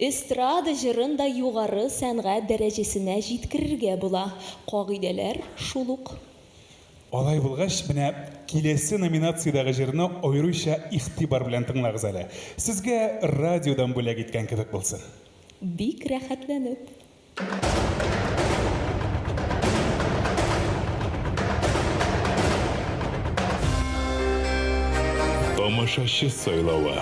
Эстрада җырын да югары сәнгать дәрәҗәсенә җиткерергә була, кагыйдәләр шул ук. Алай булгач, менә киләсе номинациядәге җырны аеруча игътибар белән тыңлагыз әле. Сезгә радиодан бүләк иткән кебек булсын. Бик рәхәтләнеп. Тамашачы сайлавы.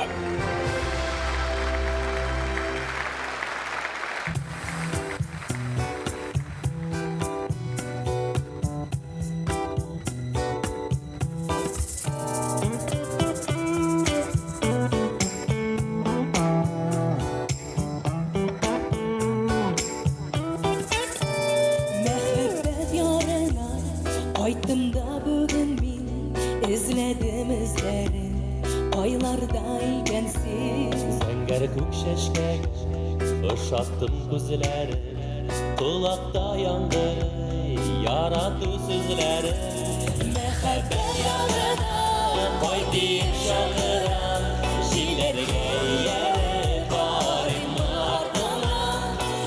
Мәхәббәт ярына кайттым да бүген мин, Эзләдем эзләрен, кайларда икән син? Зәңгәр күк чәчкәгә ошаттым күзләрен, Колакта яңгырый ярату сүзләре. Мәхәббәт ярына кайт диеп чакырам, Җилләргә ияреп карыйммы артыңа?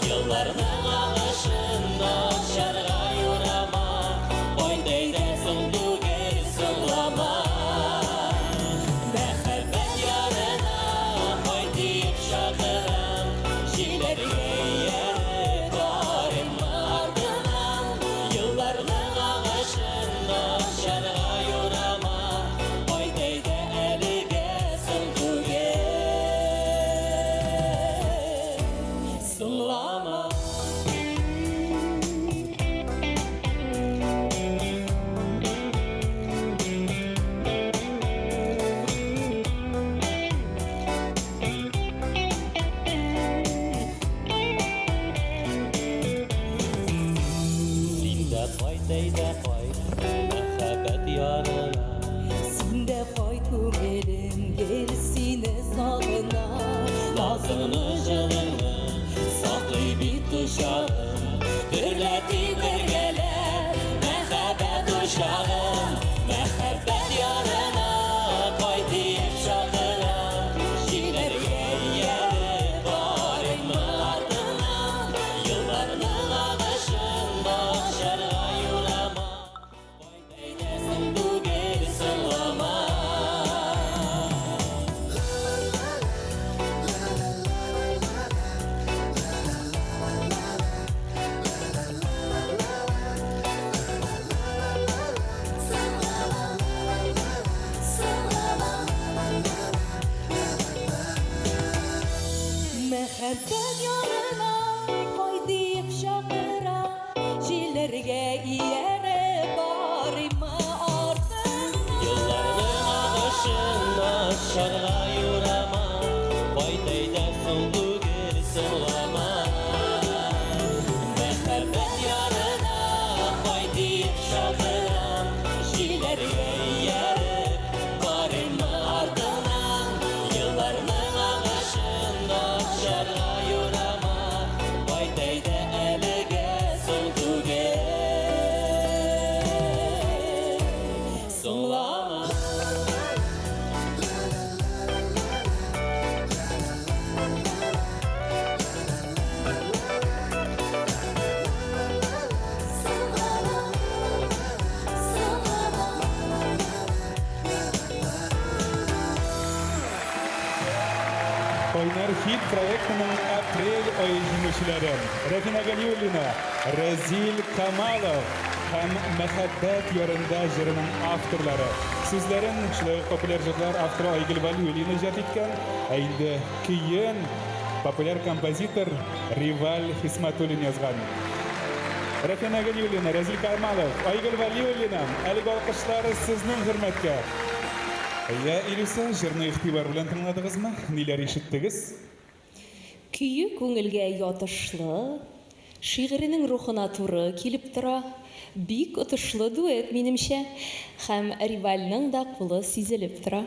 Елларның агышын начарга юрама, Кайт әйдә, соң түгел, соңлама. Мәхәббәт ярына кайт диеп чакырам, Җилләргә ияреп карыйммы артыңа? Елларның агышын начарга юрама, Кайт әйдә, әлегә соң түгел, соңлама. Син дә кайт, әйдә кайт, мәхәббәт ярына. Син дә кайт, күңелем гел сине сагына. Назыңны, җылыңны саклый бит кочагым. Дөрләтик бергәләп мәхәббәт учагын. Мәхәббәт ярына кайт диеп чакырам. Җилләргә ияреп барыйммы артыңнан? Елларның агышын начарга юрама. Кайт әйдә, соң түгел, соңлама. Мәхәббәт ярына кайт диеп чакыра, Җилләргә ияреп барыйммы артыңнан? Елларның агышын начарга юрама, Кайт әйдә, соң түгел, соңлама. Мәхәббәт ярына кайт диеп чакырам, Җилләргә ияреп барыйммы артыңнан? Елларның агышын начарга юрама, Кайт әйдә, әлегә соң түгел, соңлама. Кайнар хит проектының апрель ае җиңүчеләре Рәфинә Галиуллина, Рәзил Камалов һәм Мәхәббәт ярында җырының авторлары. Сүзләрен шулай ук популяр җырлар авторы Айгөл Вәлиуллина иҗат иткән, ә инде көен популяр композитор Риваль Хисмәтуллин язган. Рәфинә Галиуллина, Рәзил Камалов, Айгөл Вәлиуллина, әлеге алкышлар сезнең хөрмәткә. Я, Илүсә, җырны игътибар белән тыңладыгызмы? Ниләр ишеттегез? Көе күңелгә ятышлы, шигыренең рухына туры килеп тора. Бик отышлы дуэт, минемчә. Һәм Ривальның да кулы сизелеп тора.